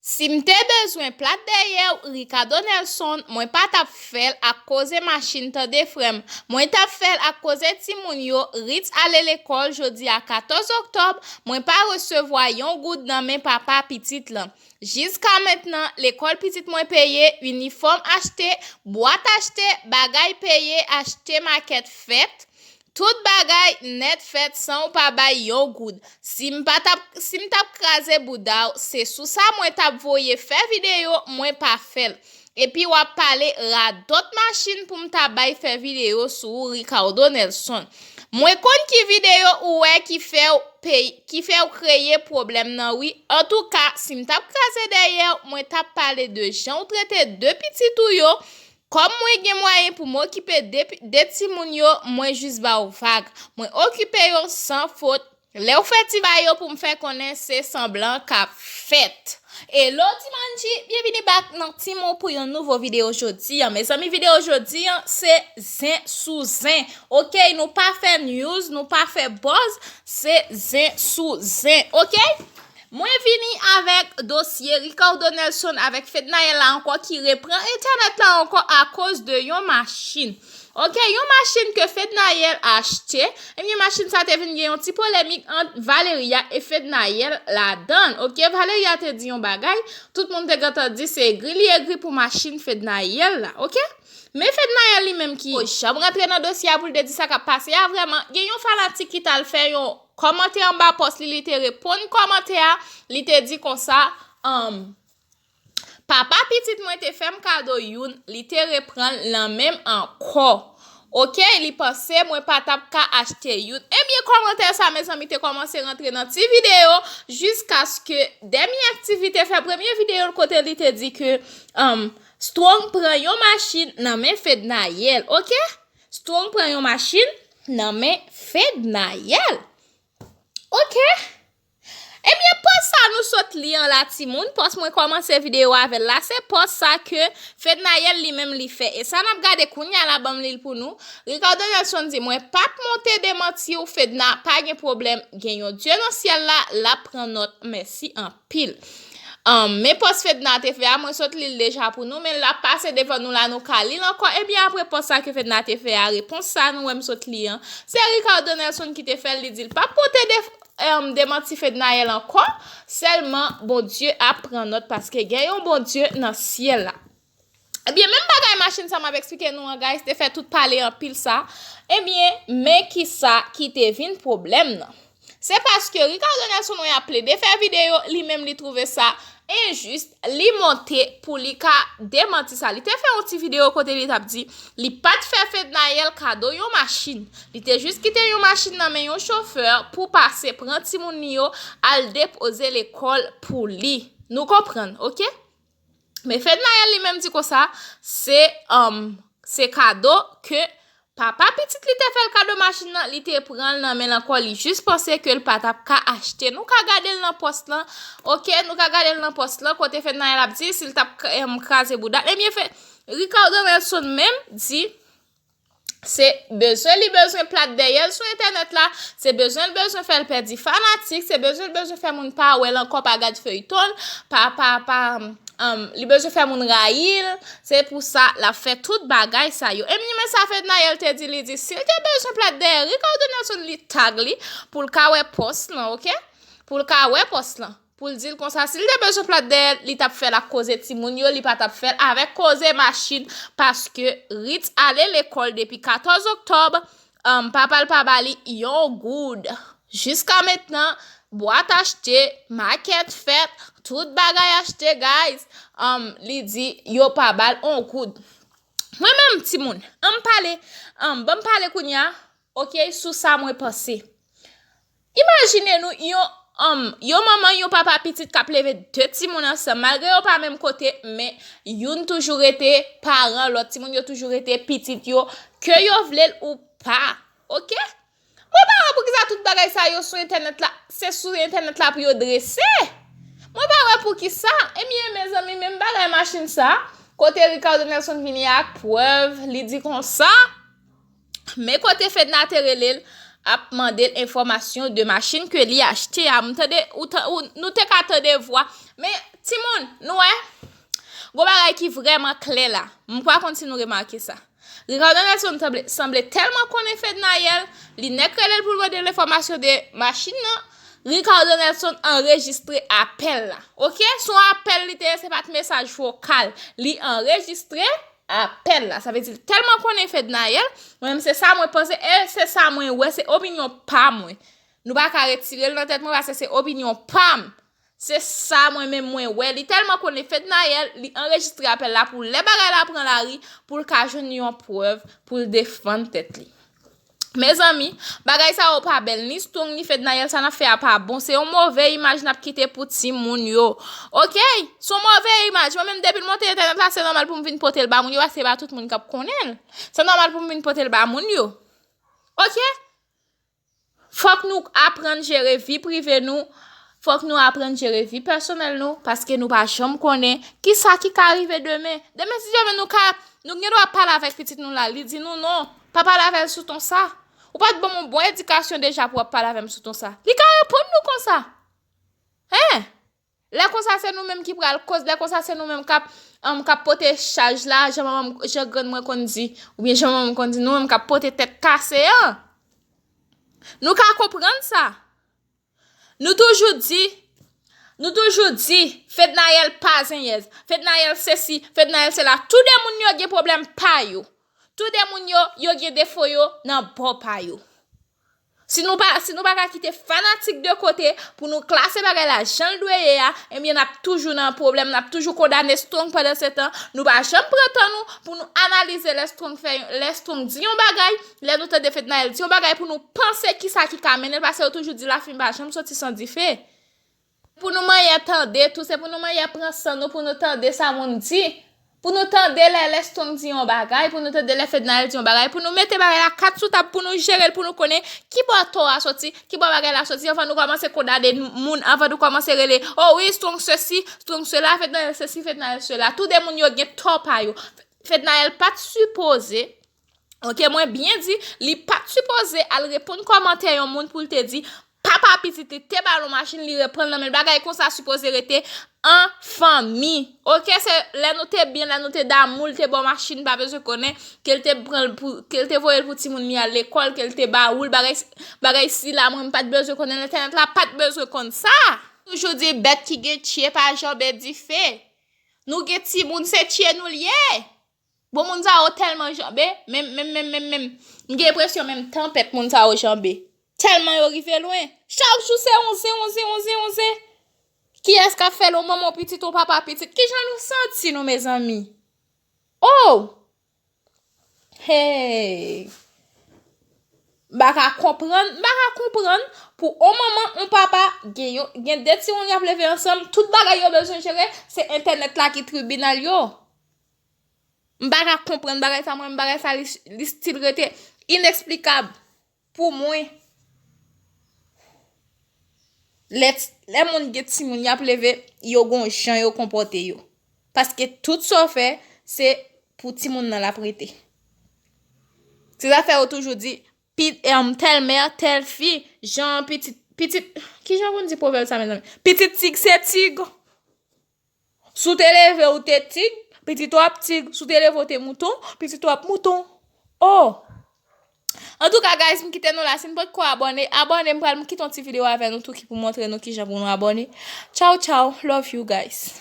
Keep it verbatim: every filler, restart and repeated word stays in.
Si m te bezwen plat dèyè w, Ricardo Nelson, mwen pa t ap fè l ak koze machin, tande, frè m. Mwen t ap fè l ak koze timoun yo. Ritz ale lekòl jodi a katòz oktòb, mwen pa resevwa yon goud nan men papa pitit lan. Jiska mentnan, lekòl pitit mwen peye, inifòm achte, bwat achte, bagay peye, achte makèt fèt. Tout bagay nèt fèt san w pa bay yon goud. Si m pa t ap, si m t ap kraze bouda w, se sou sa mwen t ap voye fè videyo, mwen pa fè l. Epi w ap pale radòt machin pou m ta bay fè videyo sou ou, Ricardo Nelson. Mwen konn ki videyo ou wè ki fè w pey-, ki fè w kreye pwoblèm nan, wi. Antouka, si m t ap kraze dèyè w, mwen t ap pale de jan w trete de pitit ou yo. Kòm mwen gen mwayen pou m okipe de, de timoun yo, mwen jis ba w vag. Mwen okipe yo san fot. Lè w fè ti bagay yo pou m fè konnen se sanblan k ap fèt. Hello Ti Manji, byenvini back nan Ti Mon pou yon nouvo videyo jodi a. Mezanmi, videyo jodi a, se zen sou zen. Oke, nou pa fè news, nou pa fè buzz, se zen sou zen. Oke? Mwen vini avèk dosye Ricardo Nelson avèk Fednaelle la ankò ki repran entènèt la ankò akoz de yon machin. Oke, yon machin ke Fednaelle achte. Ebyen, machin sa te vin gen yon ti polemik ant Valeria e Fednaelle ladan l. Oke, Valeria te di yon bagay, tout moun te gentan di se egri li egri pou machin Fednaelle la. Oke? Men Fednaelle li menm ki janm rantre nan dosye a pou l te di sa k ap pase a vrèman. Gen yon fanatik ki t al fè yon kòmantè anba pòs li, li te reponn kòmantè a, li te di konsa, um, papa pitit mwen te fè m kado youn, li te reprann l nan men m ankò. Oke, li panse mwen pa t ap ka achte youn. Ebyen, kòmantè sa, mezanmi, te kòmanse rantre nan ti videyo, jiskaske dènye aktivite fè premye videyo l kote li te di ke, um, Strong pran yon machin nan men Fednaelle, oke? Strong pran yon machin nan men Fednaelle. Oke? Ebyen, pòs sa nou sot li an la, timoun, pòs mwen kòmanse videyo avè l la, se pòs sa ke Fednaelle li menm li fè. E sa n ap gade kounye a la, ban m li l pou nou. Ricardo Nelson di, mwen p ap monte demanti w, Fedna, pa gen pwoblèm. Gen yon Dye nan syèl la, l ap pran nòt. Mèsi anpil. Um, men pòs Fedna te fè a, mwen sot li l deja pou nou, men l ap pase devan nou la, nou ka li l ankò. Ebyen, apre pòs sa ke Fedna te fè a, repons sa nou wè m sot li an, se Ricardo Nelson ki te fè l, li di l p ap pote de, um, demanti Fednaelle ankò, sèlman Bondye ap pran nòt paske gen yon Bondye nan syèl la. Ebyen, menm bagay machin sa m ap eksplike nou an, guys, te fè tout pale anpil sa. Ebyen, men kisa ki te vin pwoblèm nan. Se paske Ricardo Nelson wè ap plede fè videyo, li menm li twouve sa enjis, li monte pou li ka demanti sa. Li te fè yon ti videyo kote li t ap di, li pa t fè Fednaelle kado yon machin. Li te jis kite yon machin nan men yon chofè pou pase pran timoun li yo al depoze lekòl pou li. Nou konprann, oke? Men Fednaelle li menm di konsa, se, um, se kado ke papa pitit li te fè l kado machin nan, li te pran l nan men l ankò, li jis panse ke l pa t ap ka achte. Nou ka gade l nan pòs lan, oke, nou ka gade l nan pòs lan, kote Fednaelle ap di, si l t ap k-, em, kraze bouda l. Ebyen, Fe-, Ricardo Nelson menm di, se bezwen li bezwen plat dèyè l sou entènèt la, se bezwen l bezwen fè l pèdi fanatik, se bezwen l bezwen fè moun pa wè l ankò, pa gad feyton l, pa, pa, pa, um, li bezwen fè moun rayi l, se pou sa l ap fè tout bagay sa yo. Ebyen, men sa Fednaelle te di, li di, si l te bezwen plat dèyè Ricardo Nelson, li tag li pou l ka wè pòs lan, oke? Pou l ka wè pòs lan. Pou l di l konsa, si l te bezwen plat dèyè l, li t ap fè l ak koze timoun yo, li pa t ap fè l avèk koze machin, paske Ritz ale lekòl depi katòz oktòb, um, papa l pa ba li yon goud. Jiska mentnan, bwat achte, makèt fèt, tout bagay achte, guys. Um, li di yo pa ba l yon goud. Mwen menm, timoun, an m pale, um, ban m pale kounye a, oke, sou sa mwen panse. Imajine nou, yon, um, yon manman, yon papa pitit k ap leve de timoun ansanm, malgre yo pa menm kote, men youn toujou rete paran lòt, timoun yo toujou rete pitit yo, ke yo vle l ou pa. Oke? Mwen pa wè poukisa tout bagay sa yo sou entènèt la, se sou entènèt la pou yo drese. Mwen pa wè poukisa. Ebyen, mezanmi, menm bagay machin sa, kote Ricardo Nelson vini ak prèv, li di konsa, men kote Fedna te rele l, ap mande l enfòmasyon de machin ke li achte a. M tande, ou ta-, ou, nou te ka tande vwa. Men, Timoun, nou wè? Gon bagay ki vrèman klè la. M pa konn si nou remake sa. Ricardo Nelson sanble, sanble tèlman konnen Fednaelle, li nèk rele l pou l mande l enfòmasyon de machin nan. Ricardo Nelson anrejistre apèl la. Oke? Se yon apèl li te ye, se pa t mesaj vokal. Li anrejistre apèl la. Sa vle di l tèlman konnen Fednaelle, mwen menm se sa mwen panse, e se sa mwen wè, se opinyon pa mwen. Nou pa ka retire l nan tèt mwen, paske se opinyon pa m. Se sa mwen menm mwen wè. Li tèlman konnen Fednaelle, li anrejistre apèl la pou lè bagay la pran lari, pou l ka jwenn yon prèv, pou l defann tèt li. Mezanmi, bagay sa yo pa bèl, ni Strong, ni Fednaelle, sa n ap fè a pa bon. Se yon move imaj n ap kite pou timoun yo. Oke? Se yon move imaj. Mwen menm, depi l monte entènèt la, se nòmal pou m vin pote l ba moun yo, paske se pa tout moun k ap konnen l. Se nòmal pou m vin pote l ba moun yo. Oke? Fòk nou aprann jere vi prive nou. Fòk nou aprann jere vi pèsonèl nou, paske nou pa janm konnen kisa ki ka rive demen. Demen, si Dye vle, nou ka, nou gen dwa pale avèk pitit nou la, li di nou non, pa pale avè l sou ton sa. Ou pa t ban m yon bon edikasyon deja pou w ap pale avè m sou ton sa. Li ka reponn nou konsa. Hein? Lè konsa, se nou menm ki pral koz, lè konsa, se nou menm k ap, um, k ap pote chaj la, jan manman m, jan grann mwen konn di, oubyen jan manman m konn di, nou menm k ap pote tèt kase an. Nou ka konprann sa. Nou toujou di, nou toujou di, Fednaelle pa zenyèz, Fednaelle sesi, Fednaelle sela. Tou de moun yo gen pwoblèm pa yo. Tou de moun yo, yo gen defo yo nan bò pa yo. Si nou pa, si nou pa ka kite fanatik de kote pou nou klase bagay la jan l dwe ye a, ebyen n ap toujou nan pwoblèm, n ap toujou kondane Strong pandan se tan. Nou pa janm pran tan nou pou nou analize lè Strong fè, lè Strong di yon bagay, lè nou tande Fednaelle di yon bagay pou nou panse kisa ki ka mennen l, paske yo toujou di lafimen pa janm soti san dife. Pou nou manyen tande tou, se pou nou manyen pran san nou, pou nou tande sa moun di. Pou nou tande lè, lè Strong di yon bagay, pou nou tande lè Fednaelle di yon bagay, pou nou mete bagay la kat sou tab, pou nou jere l, pou nou konnen ki bò tò a soti, ki bò bagay la soti, anvan nou kòmanse kondane moun, anvan nou kòmanse rele, oh wi, Strong sesi, Strong sela, Fednaelle sesi, Fednaelle sela. Tou de moun yo gen tò pa yo. Fednaelle pa t sipoze, oke, mwen byen di, li pa t sipoze al reponn kòmantè yon moun pou l te di, papa pitit li te ba l yon machin, li reprann nan men l. Bagay konsa sipoze rete an fanmi. Oke, se lè nou te byen, lè nou te damou, l te ba w machin, pa bezwen konnen, ke l te pran l pou, ke l te voye l pou timoun li al lekòl, ke l te ba ou l, bagay, bagay sila, mwen, m pa t bezwen konnen, entènèt la pa t bezwen konn sa. Toujou di, bèt ki gen tye pa janbe dife. Nou gen timoun, se tye nou l ye. Bon, moun sa yo tèlman janbe, menm, menm, menm, menm, menm. M gen enpresyon menm tanpèt moun sa yo janbe. Tèlman yo rive lwen. Chak jou se yon zen, yon zen, yon zen, yon zen. Kiyès k ap fè l? Yon manman pitit, yon papa pitit. Kijan nou santi nou, mezanmi? Oh! Hey! M pa ka konprann, m pa ka konprann pou yon manman, yon papa, gen yon, gen de timoun y ap leve ansanm, tout bagay yo bezwen jere, se entènèt la ki tribinal yo. M pa ka konprann bagay sa, mwen, bagay sa, li, li still rete ineksplikab pou mwen. Lè, lè moun gen timoun, y ap leve, yo gon jan yo konpòte yo. Paske tout sa w fè, se pou timoun nan l ap rete. Se zafè yo toujou di, pi, em, tèl mè, tèl fi, jan pitit, pitit, kijan pou n di pwovèb sa, mezanmi? Pitit tig se tig. Si w te leve, ou te tig, pitit ou ap tig. Si w te leve, ou te mouton, pitit ou ap mouton. Oh! Antouka, guys, m kite nou la. Si n potko abòne, abòne. M pral kite yon ti videyo avè nou tou ki pou montre nou kijan pou nou abòne. Tchaw, tchaw. Love you, guys.